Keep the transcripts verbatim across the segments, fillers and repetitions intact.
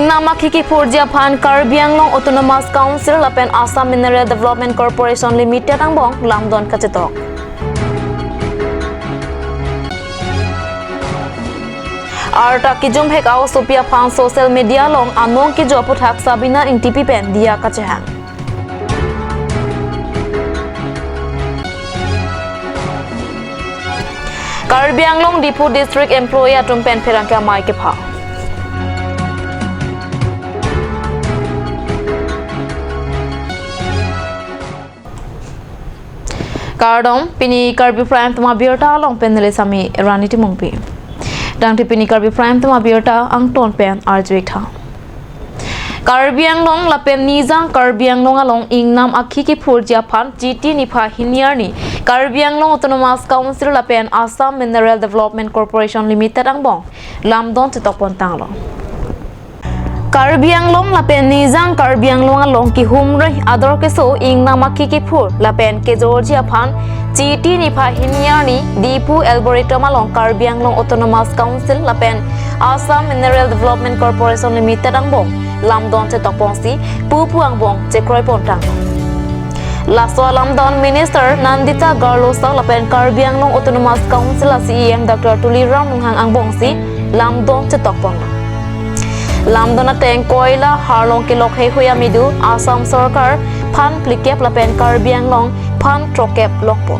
Ingnam akhi kiphurji aphan Karbi Anglong Autonomous Council lapen Assam Mineral Development Corporation Limited angbong lamdon kachetok. Arta kijumhek a-osopi aphan social media along anong kejo aphuthak Sabina Engtipi pen diya kachehang. Karbi Anglong Diphu District Employee atum pen pherangke amei kepha. Kardom, pini Karbi Prime Time abirta along pen neli Sami Rani Timungpi. Tangte pini Karbi Prime Time abirta angton pen arjuik tha. Karbi Anglong lapen Nijang Karbi Anglong along ingnam akhi kiphurji aphan Chiti niphai hini arni Karbi Anglong Autonomous Council lapen Assam Mineral Development Corporation Limited angbong lamdon chetokpon tanglo. Karbi Anglong lapen Nijang Karbi Anglong along kehumri ador keso ingnam akhi kiphur lapen kejorji aphan Chiti niphai hini arni Diphu Arboretum along Karbi Anglong Autonomous Council lapen Assam Mineral Development Corporation Limited angbong lamdon chetokponsi pupu angbong chekroipon tang. Laso alamdon Minister Nandita Garlosa lapen Karbi Anglong Autonomous Council a-C E M Doctor Tuliram Ronghang angbongsi lamdon chetokpon. Lamdon ateng koila harlong kelok heihui amedu Assam Sorkar phan phlikep lapen Karbi Anglong phan throkep lokpo.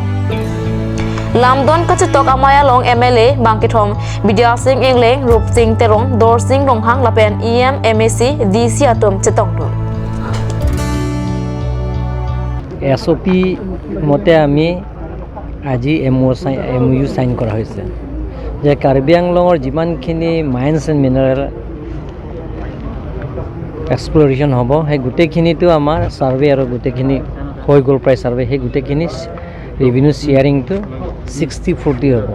Lamdon kachetok amei along M L A bangkethom Bidya Sing Engleng, Rup Sing Teron, Dor Sing Ronghang lapen E M, M A C, D C atum chetongdun. এছ অ' পি মতে আমি আজি এম অ' চাই-, এম অ' ইউ চাইন কৰা হৈছে যে কাৰ্বি আংলঙৰ যিমানখিনি মাইনছ এণ্ড মিনাৰেল এক্সপ্লৰেশ্যন হ'ব, সেই গোটেইখিনিতো আমাৰ ছাৰ্ভে আৰু গোটেইখিনি হৈ গ'ল প্ৰায় ছাৰ্ভে, সেই গোটেইখিনি ৰেভিনিউ শ্বেয়াৰিংটো ছিক্সটি ফৰ্টি হ'ব।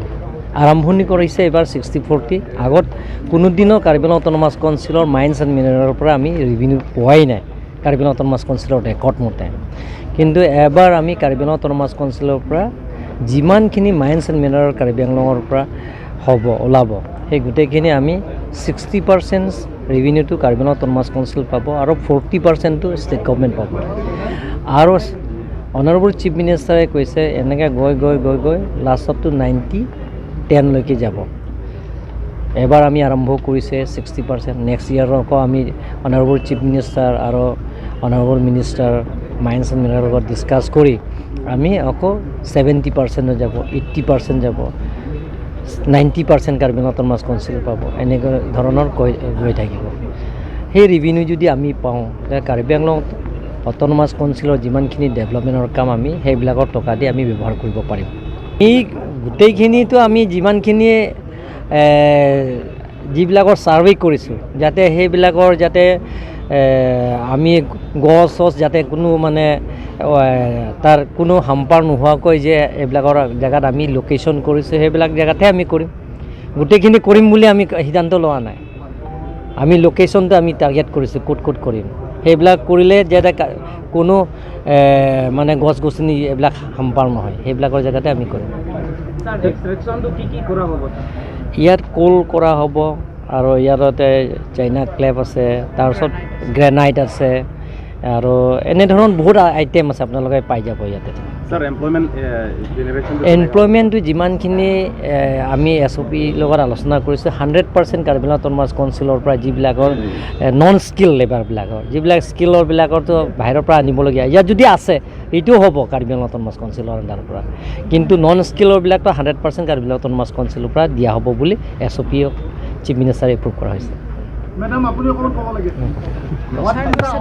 আৰম্ভণি কৰিছে এইবাৰ ছিক্সটি ফৰ্টি। আগত কোনোদিনো কাৰ্বি আংলং অট'নমাছ কাউন্সিলৰ মাইনছ এণ্ড মিনাৰেলৰ পৰা আমি ৰেভিনিউ পোৱাই নাই কাৰ্বি আংলং অট'নমাছ কাউন্সিলৰ ৰেকৰ্ড মতে। কিন্তু এবাৰ আমি কাৰ্বি আংলং অট'নমাছ কাউন্সিলৰ পৰা যিমানখিনি মাইনছ এণ্ড মিনাৰেল কাৰ্বি আংলঙৰ পৰা হ'ব, ওলাব, সেই গোটেইখিনি আমি ছিক্সটি পাৰ্চেণ্ট ৰেভিনিউটো কাৰ্বি আংলং অট'নমাছ কাউন্সিল পাব আৰু ফৰ্টি পাৰ্চেণ্টটো ষ্টেট গভৰ্ণমেণ্ট পাব। আৰু অনাৰেবল চিফ মিনিষ্টাৰে কৈছে, এনেকৈ গৈ গৈ গৈ গৈ লাষ্টততো নাইণ্টি টেনলৈকে যাব। এবাৰ আমি আৰম্ভ কৰিছে ছিক্সটি পাৰ্চেণ্ট, নেক্সট ইয়েৰ আকৌ আমি অনাৰেবল চিফ মিনিষ্টাৰ আৰু অনাৰেবল মিনিষ্টাৰ মাইনছ এণ্ড মিনাৰেলৰ লগত ডিছকাছ কৰি আমি আকৌ ছেভেণ্টি পাৰ্চেণ্টত যাব, এইটি পাৰ্চেণ্ট যাব, ninety percent Karbi Anglong autonomous council পাব, এনেকুৱা ধৰণৰ কৈ গৈ থাকিব। সেই ৰেভিনিউ যদি আমি পাওঁ, তেতিয়া কাৰ্বি আংলং অট'নমাছ কাউন্সিলৰ যিমানখিনি ডেভেলপমেণ্টৰ কাম আমি সেইবিলাকৰ টকা দি আমি ব্যৱহাৰ কৰিব পাৰিম। এই গোটেইখিনিতো আমি যিমানখিনিয়ে, এ, যিবিলাকৰ ছাৰ্ভে কৰিছোঁ, যাতে সেইবিলাকৰ যাতে, এ, আমি গছ চছ যাতে কোনো মানে, এ, তাৰ কোনো হাম্পাৰ নোহোৱাকৈ যে এইবিলাকৰ জেগাত আমি লোকেশ্যন কৰিছোঁ, সেইবিলাক জেগাতহে আমি কৰিম। গোটেইখিনি কৰিম বুলি আমি সিদ্ধান্ত লোৱা নাই। আমি লোকেশ্যনটো আমি টাৰ্গেট কৰিছোঁ, ক'ত ক'ত কৰিম। সেইবিলাক কৰিলে যাতে কা-, কোনো, এ, মানে গছ গছনি এইবিলাক হাম্পাৰ নহয়, সেইবিলাকৰ জেগাতে আমি কৰিম। ছাৰ, এক্সট্ৰেকশ্যনটো কি কি কৰা হ'ব? ইয়াত কোল কৰা হ'ব আৰু ইয়াতে চাইনা ক্লেপ আছে, তাৰপিছত গ্ৰেনাইট আছে আৰু এনেধৰণৰ বহুত আ-, আইটেম আছে, আপোনালোকে পাই যাব ইয়াতে। ছাৰ, এমপ্লয়মেণ্ট, এ, জেনেৰেশ্যনটো কেনেকুৱা? এমপ্লয়মেণ্টটো যিমানখিনি, এ, আমি এছ অ' পিৰ লগত আলোচনা কৰিছোঁ, হাণ্ড্ৰেড পাৰ্চেণ্ট কাৰ্বি আংলং অট'নমাছ কাউন্সিলৰ পৰা যিবিলাকৰ, এ, নন স্কিল লেবাৰবিলাকৰ, যিবিলাক স্কিলৰবিলাকৰতো বাহিৰৰ পৰা আনিবলগীয়া, ইয়াত যদি আছে, এইটোও হ'ব কাৰ্বি আংলং অট'নমাছ কাউন্সিলৰ আণ্ডাৰৰ পৰা। কিন্তু নন স্কিলৰবিলাকতো হাণ্ড্ৰেড পাৰ্চেণ্ট কাৰ্বি আংলং অট'নমাছ কাউন্সিলৰ পৰা দিয়া হ'ব বুলি এছ অ' পি চিফ মিনিষ্টাৰে এপ্ৰুভ কৰা হৈছে। মেডাম, আপুনি অকণমান ক'ব লাগে।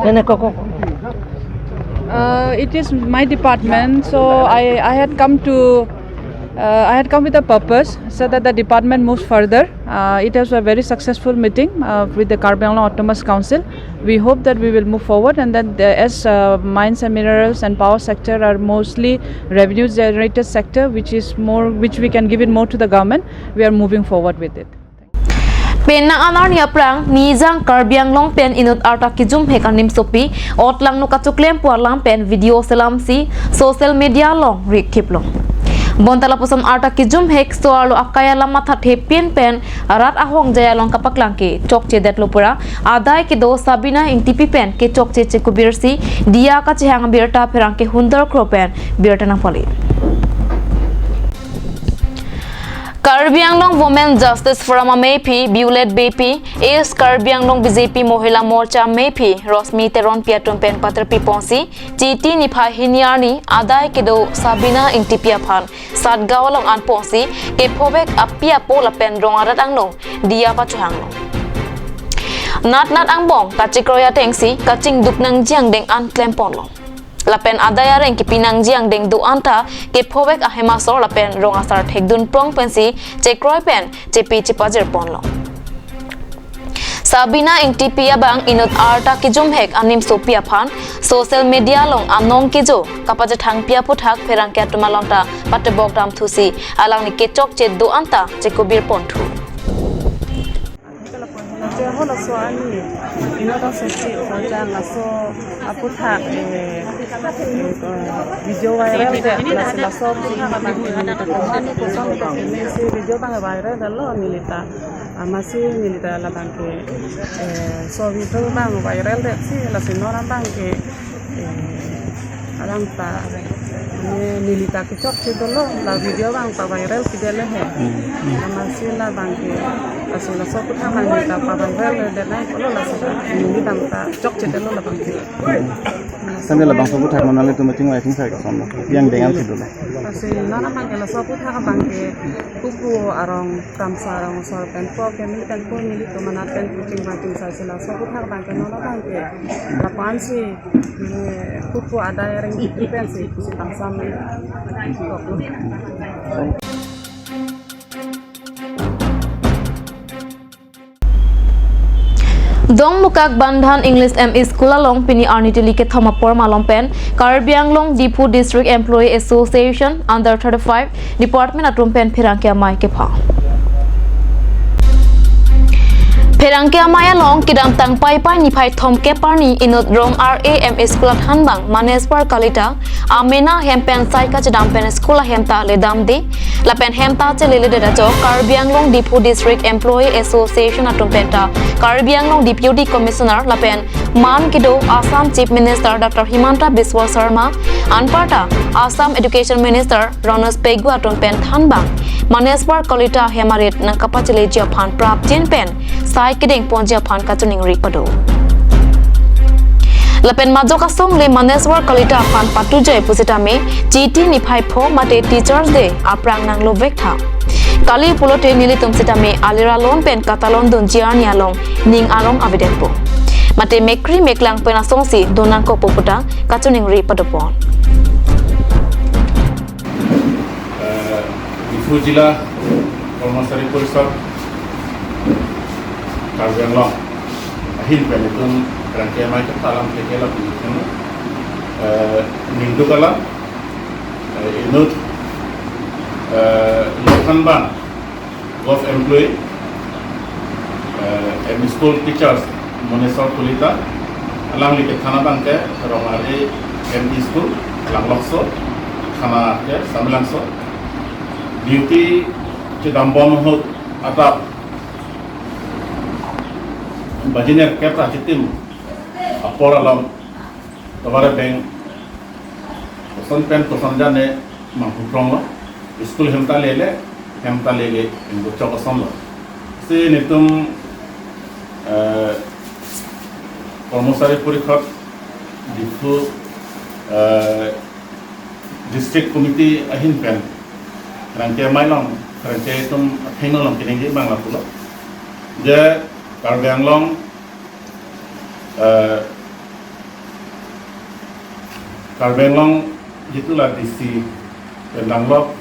নাই, নাই, কওক, কওক। Uh, it is my department, so I, I had come to, uh, I had come with a purpose so that the department moves further. Uh, it was a very successful meeting, uh, with the Karbi Anglong Autonomous Council. We hope that we will move forward, and that the, as, uh, mines and minerals and power sector are mostly revenue generated sector, which is more, which we can give it more to the government. We are moving forward with it. Penang anarni aphrang Nijang Karbi Anglong pen inut arta kijumhek animsopi ot langno kachoklem pu alam pen video selamsi social media along rikthip long. Bonta lapuson arta kijumhek so-arlo akai alam mathathe pin pen rat ahongjai along kapaklang ke chokche detlo pura adai kedo Sabina Ingtipi pen kechokche chekubirsi diya kachehang birta pherangke hundor kro pen birta nangpali. Karbi Anglong Women Justice Forum amephi Violet Beypi, East Karbi Anglong B J P Mohila Morcha amephi Rosmi Teronpi atum pen paterpi ponsi Chiti niphai hini arni adai kedo Sabina Ingtipi aphan Satgaon along an ponsi kephovek api apo lapen rong arat angno diya pachehanglo. Nat nat angbong kachekroi atengsi kachingduk nangji angdeng an klemponlo. Lapen adai areng kepi nangji angdeng do-an ta kephovek ahem asor lapen rong asar thekdun prong pensi chekroi pen chepi chepajir ponlo. Sabina Ingtipi abang inut arta kijumhek animsopi aphan social media along anong kejo kapachethangpi aputhak pherangke atum along ta patebok damthusi alangli kechokche do-an ta chekubir ponthu. Laso ani, inut asonsi, laso aputhak, eh, eh, video viral det, laso, laso aputhak abang, eh, video abang viral detlo neli ta. Amatsi neli ta labang ke, eh, so video abang viral detsi, lasi non abang ke, eh, alang ta, eh, neli ta kechokche dolo, la video abang paviralpi detlo he. Hmm, hmm. Amatsi labang ke, lasi laso aputhak abang neli ta paviraldet nangkoklo, lasi neli abang ta chokche detlo labang ke. Hmm. Sande labangso aputhak non nanglitum chingvai chingvai kosonlo. Yang dengan situ lah. Lasi non abang ke laso aputhak abang ke pupu arong, Kamsa arong asor pen po, kemi pen po, nelitum anat pen po chingvai chingvaisi laso aputhak abang ke non abang ke lapu-ansi, eh, pupu adai areng pensi pusi Kamsa me. Dongmukak Bandhan English M E School along pini arni tili kethom apor malom pen Karbi Anglong Diphu District Employee Association under thirty-five department atum pen pherangke amei kepha. Pherangke amei along kedamtang Paipai niphai thomkep arni inut rong R A M E School athanbang Maneswar Kalita amena hem pen sai kachedam pen school ahem ta ledamde lapen hem ta cheleledet ajok Karbi Anglong Diphu District Employee Association atum pen ta Karbi Anglong Deputy Commissioner lapen man kedo Assam Chief Minister Doctor Himanta Biswa Sarma, anparta Assam Education Minister Ronojoy Pegu atum pen thanbang Maneswar Kalita hem arit nangkapacheleji aphan prapjin pen sai kedengponji aphan kachiningri pado. Lapen majok asongle Maneswar Kalita aphan patujoi pusitame Chiti niphai pho mate Teachers Day aphrang nanglovek tha. Kali pulote nelitum sitame alira lon pen katalon dunji arni along ning arong avedetpo. Mate mekri meklang pen asongsi do nangkokpo puta kachiningri padopon. Eh, Diphu Jila Kormachari Porishod Karbi Anglong ahin pen itum pherangke amei kepha alam theke lapu itum, eh, ningduk alam, eh, inut, eh, lo thanbang Govt Employee, eh, M E School Teachers Maneswar Kalita, alangli kethan abang ke rong R A M E School, Langlokso, thana ke Samelangso. Duty chedambom ahut adap baji nerkep ra chitim apor along tovar abeng koson pen koson jane manghu pronglo, school hem ta lele, hem ta lele, hem ta chok asonlo. Si nelitum, eh, Kormachari Porishod Diphu, eh, District Committee ahin pen pherangke amei along, pherangke atum athengno along keningje abang lapulo. Je Karbi Anglong, eh, Karbi Anglong jitu la D C pen danglok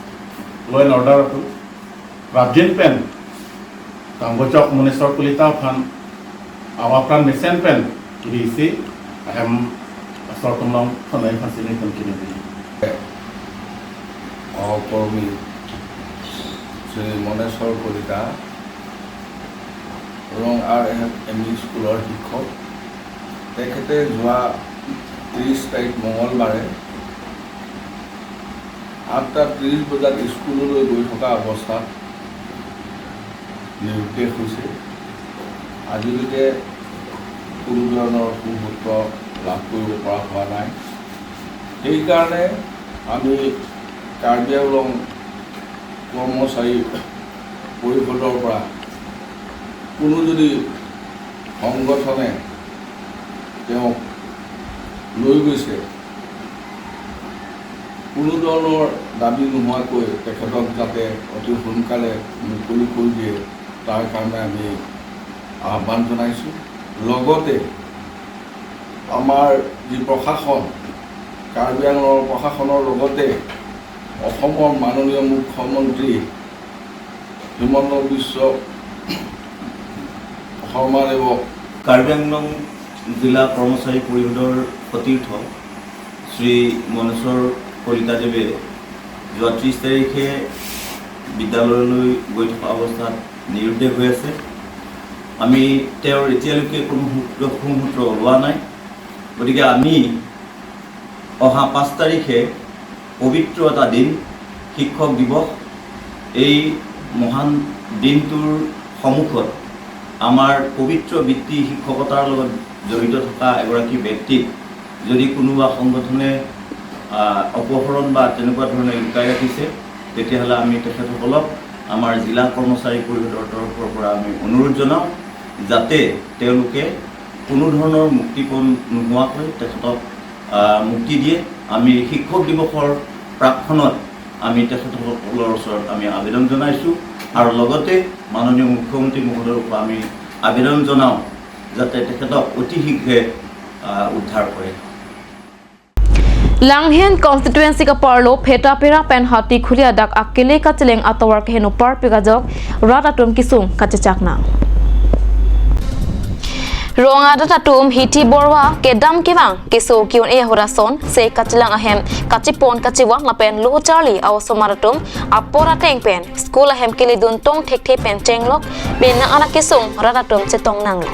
law and order atum prapjin pen tangbochok Maneswar Kalita aphan awa pran mesen pen D C ahem asor atum along thonai aphansi nelitum chiningri. সহকৰ্মী শ্ৰী মনেশ্বৰ কলিতা, ৰং R M E স্কুলৰ শিক্ষক। তেখেতে যোৱা ত্ৰিছ তাৰিখ মঙলবাৰে আঠটা ত্ৰিশ বজাত স্কুললৈ গৈ থকা অৱস্থাত নিৰুদ্দেশ হৈছে। আজিলৈকে কোনো ধৰণৰ সুসূত্ৰ লাভ কৰিব পৰা হোৱা নাই। সেইকাৰণে আমি কাৰ্বি আংলং কৰ্মচাৰী পৰিষদৰ পৰা কোনো যদি সংগঠনে তেওঁক লৈ গৈছে, কোনো ধৰণৰ দাবী নোহোৱাকৈ তেখেতক যাতে অতি সোনকালে মুকলি কৰি দিয়ে, তাৰ কাৰণে আমি আহ্বান জনাইছোঁ। লগতে আমাৰ যি প্ৰশাসন, কাৰ্বি আংলঙৰ প্ৰশাসনৰ লগতে অসমৰ মাননীয় মুখ্যমন্ত্ৰী হিমন্ত বিশ্ব শৰ্মাদেৱক কাৰ্বি আংলং জিলা কৰ্মচাৰী পৰিষদৰ সতীৰ্থ শ্ৰী মনেশ্বৰ কলিতাদেৱে যোৱা ত্ৰিশ তাৰিখে বিদ্যালয়লৈ গৈ থকা অৱস্থাত নিৰুদ্দেশ হৈ আছে। আমি তেওঁৰ এতিয়ালৈকে কোনো সূত্ৰ, সুসূত্ৰ ওলোৱা নাই। গতিকে আমি অহা পাঁচ তাৰিখে পবিত্ৰ এটা দিন, শিক্ষক দিৱস। এই মহান দিনটোৰ সন্মুখত আমাৰ পবিত্ৰ বৃত্তি শিক্ষকতাৰ লগত জড়িত থকা এগৰাকী ব্যক্তিক যদি কোনোবা সংগঠনে, আহ, অপহৰণ বা তেনেকুৱা ধৰণে লুকাই ৰাখিছে, তেতিয়াহ'লে আমি তেখেতসকলক আমাৰ জিলা কৰ্মচাৰী পৰিষদৰ তৰফৰ পৰা আমি অনুৰোধ জনাওঁ, যাতে তেওঁলোকে কোনো ধৰণৰ মুক্তিপণ নোহোৱাকৈ তেখেতক, আহ, মুক্তি দিয়ে। আমি শিক্ষক দিৱসৰ প্ৰাকক্ষণত আমি তেখেতসকলৰ ওচৰত আমি আবেদন জনাইছোঁ আৰু লগতে মাননীয় মুখ্যমন্ত্ৰী মহোদয়কো আমি আবেদন জনাওঁ, যাতে তেখেতক অতি শীঘ্ৰে, আহ, উদ্ধাৰ কৰে। Langhin constituency kaparlo Phetapera pen Hatikhuri adak akele kacheleng atovar keheno parpik ajok rat atum kesung kachechak nang. Rong arat atum Hithi Borwa kedam kevang keso ke-un-e ahut ason se kachelang ahem kachepon kachevang lapen lo charli a-osomar atum apor ateng pen school ahem keledun tong thekthe pen chenglok pen nang anak kesung rat atum chetong nanglo.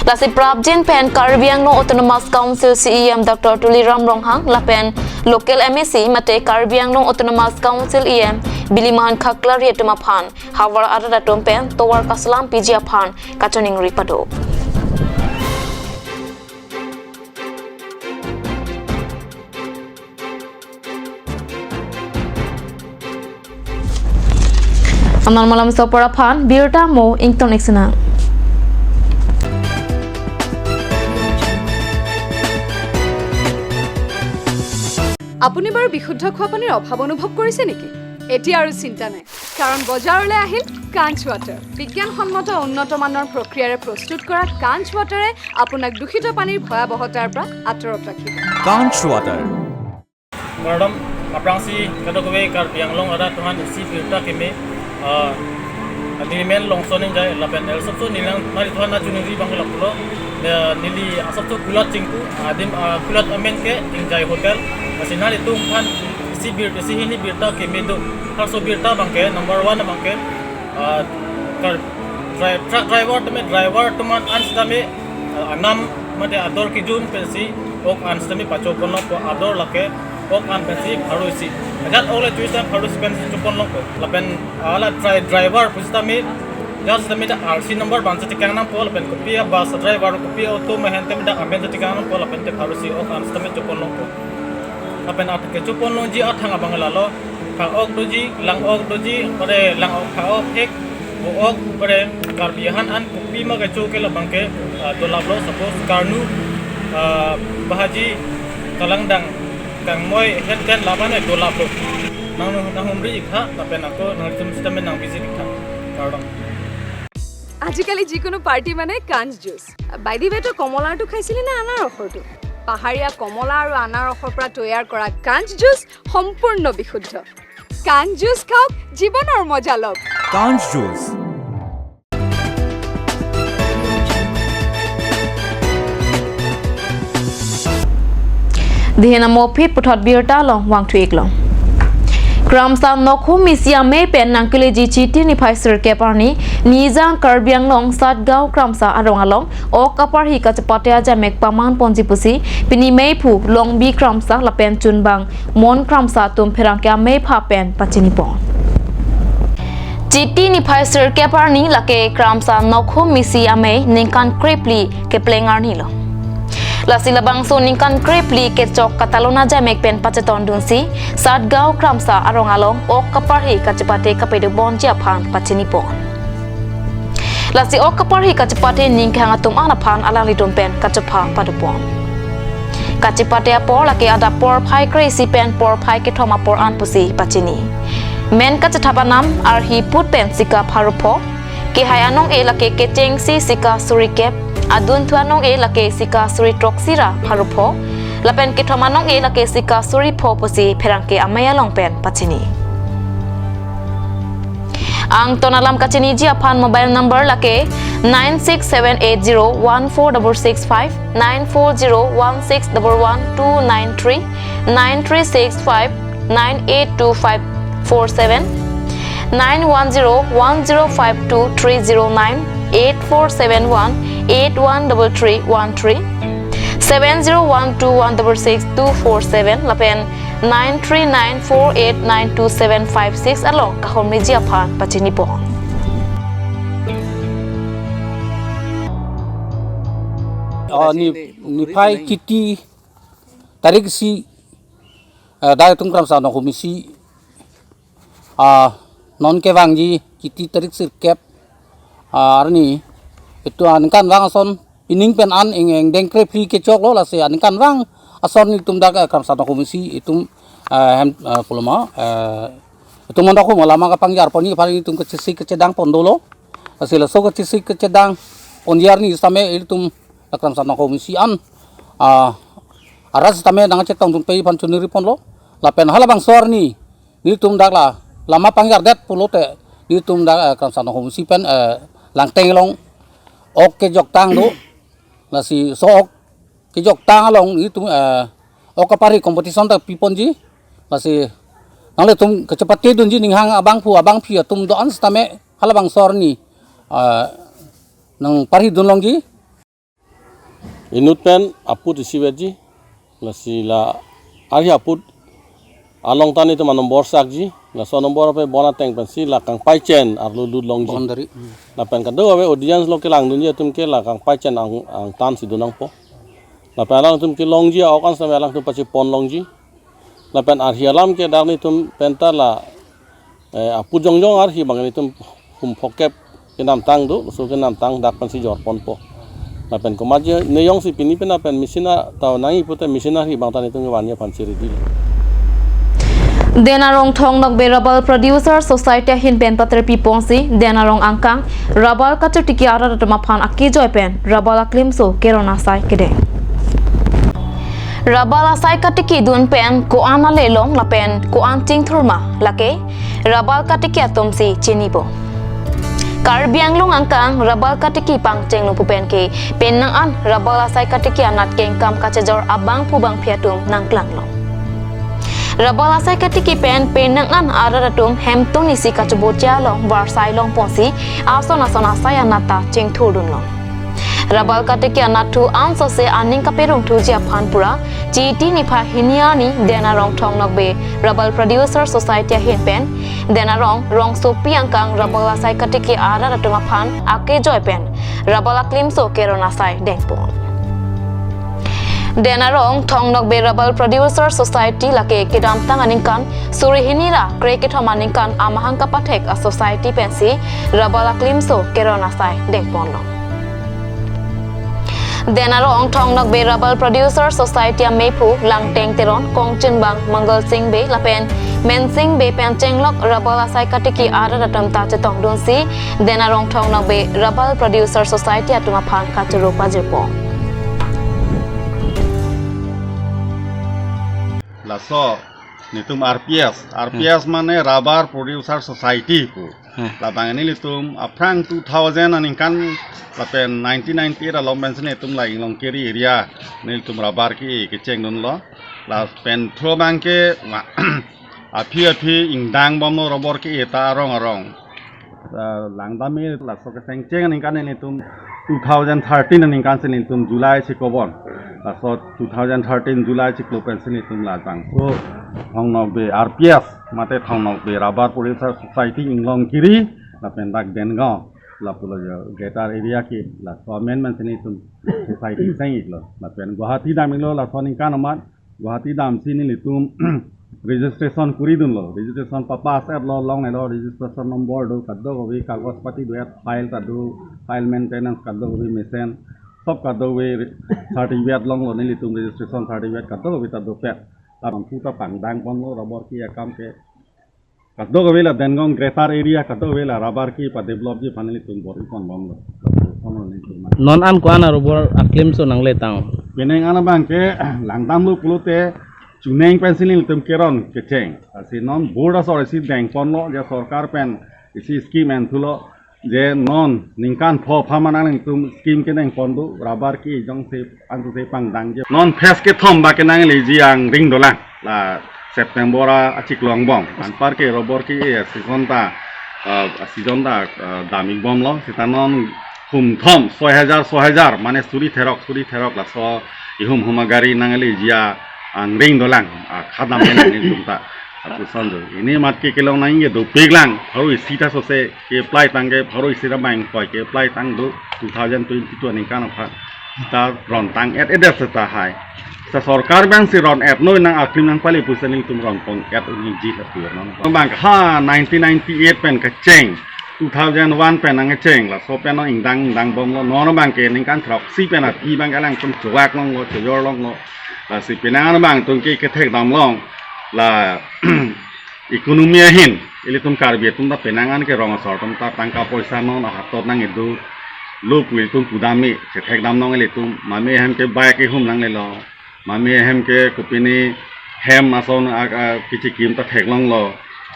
Lasi prapjin pen Karbi Anglong Autonomous Council C E M Doctor Tuliram Ronghang lapen local M A C mate Karbi Anglong Autonomous Council E M Biliman Khaklari atum aphan havar arat atum pen tovar kaselam piji aphan kachiningri pado. Anan malam sopor aphan birta mo ington iksena. আপুনি বাৰু বিশুদ্ধ খোৱা পানীৰ অভাৱ অনুভৱ কৰিছে নেকি? এতিয়া আৰু চিন্তা নাই, কাৰণ বজাৰলৈ আহিল কাঞ্চ ৱাটাৰ। বিজ্ঞানসন্মত উন্নত মানৰ প্ৰক্ৰিয়াৰে প্ৰস্তুত কৰা কাঞ্চ ৱাটাৰে আপোনাক দূষিত পানীৰ ভয়াৱহতাৰ পৰা আঁতৰত ৰাখিব। কাঞ্চ water. Kardom, aphrangsi kadokave Karbi Anglong arat atum aphan isi birta keme, ah, neli men Longson Engjai lapen el sopso neli nangtumphan nangchiningri abang ke lapulo, eh, neli asopso kulat chingku, adim, ah, kulat amen ke Engjai Hotel, lasi nanglitum aphan isi bir, isi hini birta keme do, harso birta abang ke, number one abang ke, ah, kar, dri-, truck driver tame, driver atum an sitame, ah, anam mate ador kejun pensi ok an sitame pachoponlongpo, ador lake ok an pensi pharo isi. Ajat ok le chuis time pharo isi pensi choponlongpo. Lapen ala dri-, driver pusitame, ajat sitame ta R C number abang si tekang nangpo, lapen kopi a-bus driver, kopi auto ma hen tame dak amen si tekang nangpo, lapen te pharo isi ok an sitame choponlongpo. Lapen at kechoponlongji athang abang lalo, pha-ok doji, lang-ok doji, ore lang-ok pha-ok ek, bo-ok, ore Karbi ahan an kopima kecho ke labang ke, ah, dolaplo, suppose karnu, ah, bahaji, kalangdang, kangmoi, het ten laban e dolaplo. Nang, nanghumri ik tha, lapen ako nangtum sitame nang visit ik tha. Kardom. আজিকালি যিকোনো পাৰ্টি মানে কাঞ্চ juice. By the way, তই কমলাৰটো খাইছিলি নে আনাৰসৰটো? পাহাৰীয়া কমলা আৰু আনাৰসৰ পৰা তৈয়াৰ কৰা কাঞ্চ জুচ সম্পূৰ্ণ বিশুদ্ধ। কাঞ্চ জুচ খাওক, জীৱনৰ মজা লওক। কাঞ্চ juice. Dihena mophi puthot birta along vangthu-ik long. Kramsa Nokhum Misi amei pen nangkeleji Chiti niphai sirkep arni, Nijang Karbi Anglong Satgaon Kramsa arong along ok aparhi kachepate ajamek paman ponji pusi pini meiphu Longbi Kramsa lapen chunbang Mon Kramsa atum pherangke ameipha pen pachinipon. Chiti niphai sirkep arni lake Kramsa Nokhum Misi amei ningkan krephli kepleng arnilo. Lasi labangso ningkan krephli kechok katalon ajamek pen pachetondunsi Satgaon Kramsa arong along ok kaparhi kachepate kapedo ponji aphan pachinipon. Lasi ok kaparhi kachepate ning kehang atum an aphan alanglitum pen kachepha padopon. Kachepate apor lake adap porphai kre-isi pen porphai kethom apor an pusi pachini. Men kachethap anam arhi put pen sika pharo pho, kehai anong-e lake kechengsi sika suri kep, adunthu anong-e lake sika suri throksi ra pharo pho, lapen kethom anong-e lake sika suri pho pusi pherangke amei along pen pachini. Angton alam kachiniji aphan mobile number lake nine six seven eight zero one four double six five, nine four zero one six double one two nine three, nine three six five nine eight two five four seven, nine one zero one zero five two three zero nine, eight four seven one eight one double three one three, seven zero one two one double six two four seven, lapen nine three nine four eight nine two seven five six along kahumriji aphan pachinipon. Ah, ni, niphai Chiti tarik isi, eh, dak itum Kramsa Nokhum Misi, ah, non kevangji Chiti tarik sirkep, ah, arni, itum aningkanvang ason pining pen an ing, ing dengkre phli kechoklo, lasi aningkanvang ason itum dak, eh, Kramsa Nokhum Misi itum, eh, hem, eh, puloma, eh, itum mondok hum alama kapangjar ponji aphan itum kachesik kachedang pon dolo. Lasi laso kachesik kachedang ponji arni sitame itum Kramsa Nokhum Misi an, ah, arat sitame nangchetongdun ponji aphan choningri ponlo. Lapen halabangso arni nelitum dak la lama pangjardet pulote nelitum dak, eh, Kramsa Nokhum Misi pen, eh, Langteng along ok kejoktang do. Lasi so ok kejoktang along nelitum, eh, ok aparhi competition ta piponji. Lasi nanglitum kachepatedunji ninghang abangphu abangphi atum do-an sitame halabangso arni, eh, nangparhidun longji. Inut pen aput isi vetji, lasi la arhi aput along ta nelitum anombor sakji, laso anombor ape bon ateng pensi la kangpaichen arlo lut longji. Boundary. Hmm. Lapen kadokave audience along kelangdunji atum ke la kangpaichen ang, angtan si dun nangpo. Lapen alangtum kelongji a-ok an sitame alangtum pachepon longji. Lapen arhi alam ke dak nelitum penta la, eh, aput jongjong arhi abang nelitum hum phokep kenamtang do, laso kenamtang dak pensi jorponpo. Lapen komatji ne jongsi pini pen lapen machine ta nangji pute machine arhi abang ta nelitum kevanji aphansi ready lo. Denarong Thong Nokbe Rubber Producer Society ahin pen paterpi ponsi Denarong angkang rubber kachetiki arat atum aphan akejoi pen rubber aklimso keron asai kedeng. Rubber asai katikidun pen ko-an ale long lapen ko-an chingthur ma lake rubber katiki atum si chinipo. Karbi Anglong angkang rubber katiki pangcheng longpo pen ke penang an rubber asai katiki anat kengkam kachejor abangphu bangphi atum nangklang long. Rubber asai katiki pen penang an arat atum hemtun isi kachobocha along varsai long ponsi ason ason asai anat ta chingthurdun long. Rubber katiki anatthu ansose aning kaperung thuji aphan pura Chiti niphai hini arni Denarong Thong Nokbe Rubber Producer Society ahin pen Denarong rongsopi angkang rubber asai katiki arat atum aphan akejoi pen rubber aklimso keron asai dengpon. Denarong Thong Nokbe Rubber Producer Society lake kedamtang aningkan suri hini ra kre kethom aningkan amahang kapathek a-society pensi rubber aklimso keron asai dengponlo. Denarong Thong Nokbe Rubber Producer Society ameiphu Langteng Teron, kongchunbang Mangal Sing Bey lapen Mensing Bey pen chenglok rubber asai katiki arat atum ta chetongdunsi Denarong Thong Nokbe Rubber Producer Society atum aphan kachoro pajirpo. Laso nelitum R P S, R P S mane Rubber Producer Society pu. Hmm. Labang nelitum aphrang two thousand aningkan lapen nineteen ninety-eight along pensi nelitum la Inglongkiri area nelitum rubber ke kechengdunlo. Lapen thro abang ke ma-, Aphi aphi ingdang bomlo rubber ke-e ta arong arong. Ah, langdam-e laso kechengcheng aningkan nelitum two thousand thirteen aningkan si nelitum July si kobon. Laso two thousand thirteen July chiklo pensi nelitum la jangso Thong Nokbe R P S mate Thong Nokbe Rubber Producer Society Inglongkiri lapen dak Dengaon lapulo jo Greater Area ke laso amendment si nelitum society cheng-iklo. Lapen Guwahati dam-iklo laso aningkan amat Guwahati damsi nelitum registration kuri dunlo. Registration papass-etlo, longle lo, registration number do, kadokave kagos pati do-et, file ta do, file maintenance kadokave mesen, sob kadokave certificate longlo, nelitum registration certificate kadokave ta dopet. Lapen puta pangdang ponlo rubber ke akam ke. Kadokave la Dengaon Greater Area kadokave la rubber ke pa-develop-ji aphan nelitum bor-i pon bomlo. Kono nelitum ma. Non an ko-an a rubber aklim so nangletang? Penang an abang ke langdamlo pulote chuning pensi nelitum keron kecheng. Lasi non board asor isi deng ponlo, je sorkar pen isi scheme en thulo, je non ningkan pho pha ma nangtum scheme keneng pon do, rubber ke jongsi antu se pangdangji. Non phase kethom ba kenangleji angring dolang. La September a, achiklo angbong. Anpar ke rubber ke-e season ta, ah, season ta, ah, dam-ik bomlo. Seta non hum thom, soi hajar, soi hajar, mane suri therok, suri therok laso ihum hum agari nangleji angring dolang. Ah, khadam nangtum ta. Lapuson do. Pini mat ke kelong nangji dopik lang. Pharo isi ta sose ke-apply tang ke, pharo isi ra bang koi ke-apply tang do two thousand twenty-two aningkan aphan. Ta ron tang-et-edet seta hai. Sa sorkar abang si ron-et noi nang aklim nangpale pusi nelitum ron pon-et unji lapu non. Bang ha nineteen ninety-eight pen kecheng, two thousand one pen nangcheng, laso pen non ingdang ingdang bomlo. Non abang ke ningkan throksi pen aphi abang ke alangtum chowak longlo, chojor longlo. Lasi penang an abang tum ke kethekdam long. La economy ahin, ilitum Karbi atum ta penang an ke rong asor atum ta tangka poisa non ahatot nang-idu. Lo pu ilitum pudam-e, chethekdam long ilitum, mame hem ke bike ihum nanglelo, mame hem ke kopine hem ason a, a, kichikim ta theklonglo.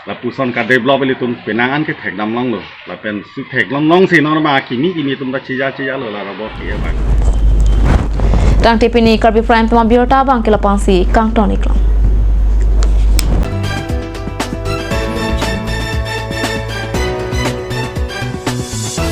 Lapuson ka-develop ilitum penang an ke thekdam longlo. Lapen si theklong long si non ma kimi kimi atum ta chija chijalo la rubber ke abang. Tangte pini Karbi Prime Time abirta abang ke lapu-an si kangton-iklong.